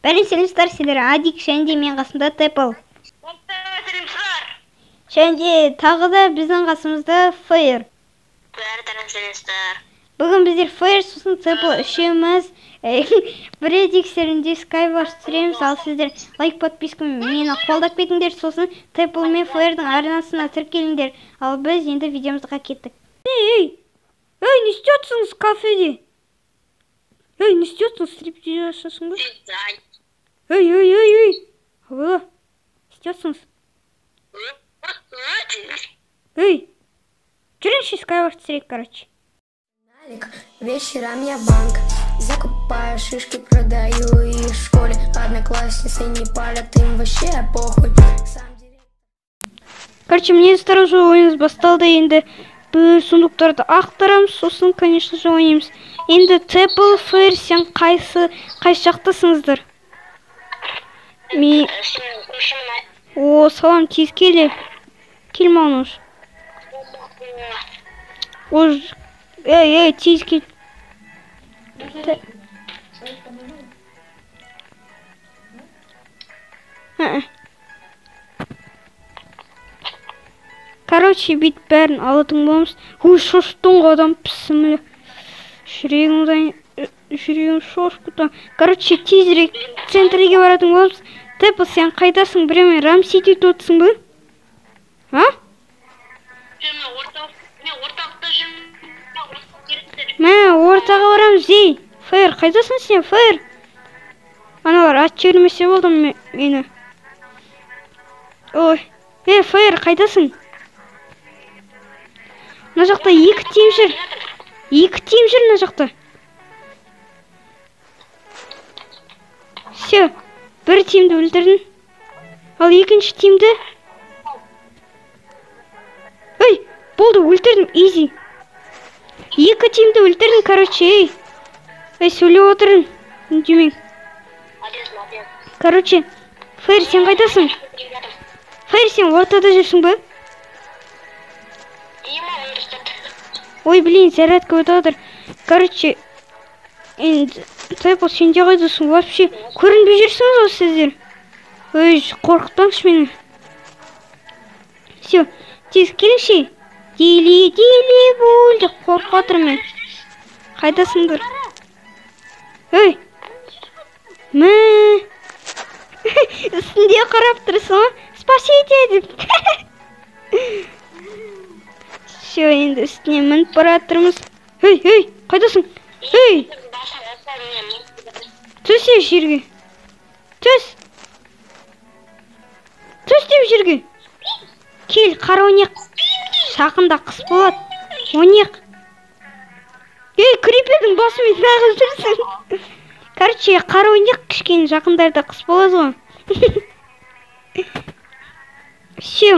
Бәрін сәлемсіздер, сіздер Адик, және де мен қасымда Тэпл. Және де тағы да біздің қасымызда Фейр. Бүгін біздер Фейр, сосын Тэпл үшеуміз бір Эдик серінде Skywars түсіреміз. Ал сіздер лайк, подписка мені қолдап кетіңдер, сосын Тэпл мен Фейрдің арнасына тіркеліңдер. Ал біз енді видеомызға кеттік. Ей, ей, не істеп кафеде? Ей, не істеп стриптиз жасасың ба? Ей, ей, ей, ей. Абыла, істеп? Ей, жүріңші Skywars түсірейік, короче. Вечером я в банк закупаю шишки, продаю их в школе. Одноклассницы не палят, им вообще похуй. Сам директор. Короче, мне уже ойынымыз басталды. Енді бір сундуктарды ақтарамыз, сосын, конечно же, ойнаймыз. Енді Тэпл, Фейр, сен қайсы, қайсы жақтасыңыздар? Мен... О, салам, тез келе. Кел маған уж. Уж... Эй, эй, тез кел. Короче, бүйтіп бәрін алатын боламыз. Ой, шошыттың ғой адам, пісімлі. Жүрегім шошып кетті. Короче, тезірек центрге баратын боламыз. Тэпл, сен қайдасың? Біреумен рамсить етіп отырсың ба? А? Мә, ортаға барамыз, ей. Фейр, қайдасың сен, Фейр? Аналар ат жібермесе болды мені. Ой, ей, Фейр, қайдасың? Мына жақта екі тим жүр. Екі тим жүр мына жақта. Все, бір тимді өлтірдім. Ал екінші тимді... Ей, болды, өлтірдім, изи. Екі тимді өлтірдім, короче, ей. Ей, сөйлеп отырын, үндемең. Короче, Фейр, сен қайдасың? Фейр, сен ортада жүрсің бе? Ой, блин, зарядка өтіп жатыр. Короче, енді Тэпл, сен де қайдасың? Вообще, көрінбей жүрсіңіз ғой сіздер. Ой, қорқытпаңызшы мені. Все, тез келіңші. Дили, дили, бұл деп қорқып жатырмын мен. Қайдасыңдар? Ей! Мә! Үстінде қарап тұрсың ғой. Спасите деп. Все, енді үстіне мініп бара жатырмыз. Ей, ей, қайдасың? Ей! Түс жерге. Түс! Түс деп жерге. Кел, қара ойнайық. Жақында қыс болады. Ойнайық. Ей, крипердің басымен неғып жүрсің? Короче, қара ойнайық, кішкене жақындарда қыс болады ғой. Все.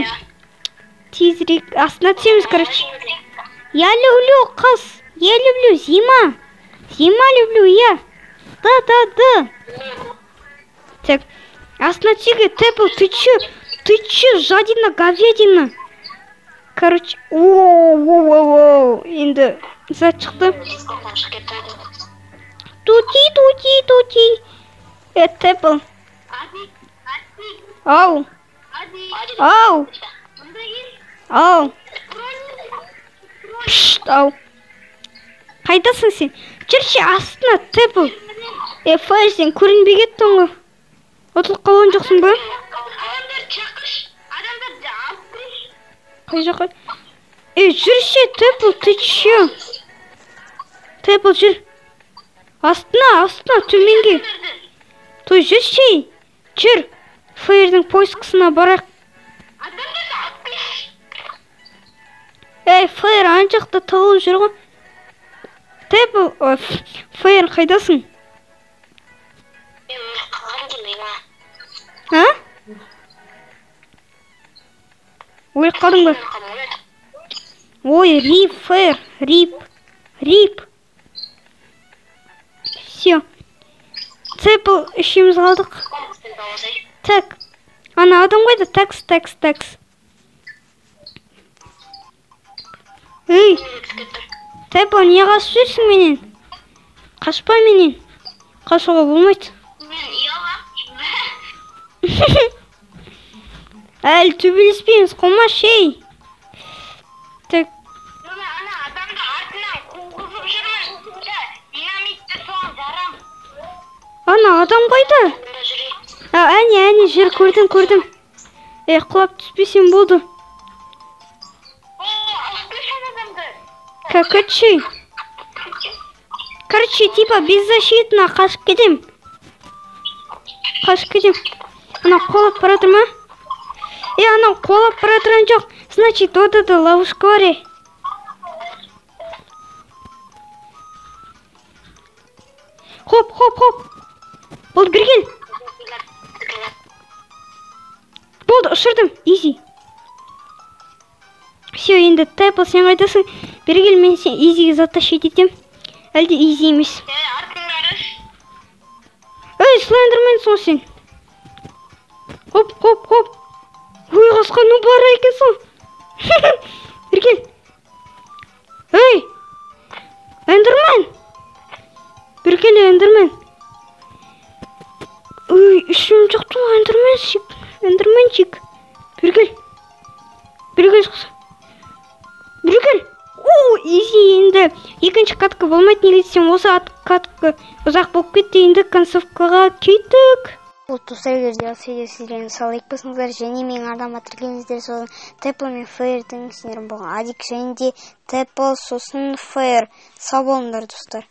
Тезірек астына түсеміз, короче. Я люблю қыс. Я люблю зима. Зима люблю я. Да, да, да. Так, астына түсейік. Тэпл, ты че? Ты че, жадина, говядина? Короче, о-о-о-о, енді зат шықты. Тути, тути, тути. Тэпл. Ау. Ау. Ау. Пшт, ау. Қайдасың сен? Жүрші астына, Тэпл. Фейр, сен көрінбей кеттің ғой. Ұтылып қалған жоқсың ба? Қай жаққа? Ей, жүрші, Тэпл, ты че? Тэпл, жүр. Астына, астына, төменге. Той, жүрші, жүр. Фейрдің поискісына барайық. Ей, Фейр, ана жақта тығылып жүр ғой. Тэпл, Фейр, қайдасың? А? Өліп қалдың ба? Ой, рип, Фейр, рип, рип. Все. Тэпл, үшеуміз қалдық. Так, ана адам қайда? Такс, такс, такс. Ей, Тэпл, не қашып жүрсің менен? Қашпа менен. Қашуға болмайды. Мен ұяла. Әлі төбелеспейміз, қумаш, ей. Так. Мен ана адамды артынан қуғызып жүрмін. Динамитті соған жарам. Ана адам қайда? Мұнда жүрейік. А, әне, әне, жер көрдім, көрдім. Ей, құлап түспесем болды. О, алып келші ана адамды. Короче. Короче, типа беззащитно қашып кетем. Қашып кетем. Ана қуалап бара жатыр ма? Е, анау қуалап бара жатырған жоқ. Значит, ода да ловушка бар, е. Хоп, хоп, хоп. Болды, бері кел. Болды, ұшырдым. Изи. Все, енді Тайпл, сен қайдасың? Бері кел, мен сен изиге затащить етем. Әлде изи емес. Е, артыңда қарашы. Ей, Слендерменсің ғой сен. Хоп, хоп, хоп. Ой, қасқа, ну бар екенсің. Бері кел. Ей, Эндермен. Бері кел, Эндермен. Ой, ішім шықты ғой, Эндерменчик. Эндерменчик. Бері кел. Бері кел, шықса. Бері кел. О, изи енді. Екінші катка болмайды, неге десем, осы катка ұзақ болып кетті, енді концовкаға кеттік. Бұл достар, егер де осы видео сіздерге ұнаса, лайк басыңыздар және менің арнама тіркеліңіздер. Сосын Тэпл мен Фейрдің сендермен болған Адик және де Тэпл, сосын Фейр. Сау болыңдар, достар.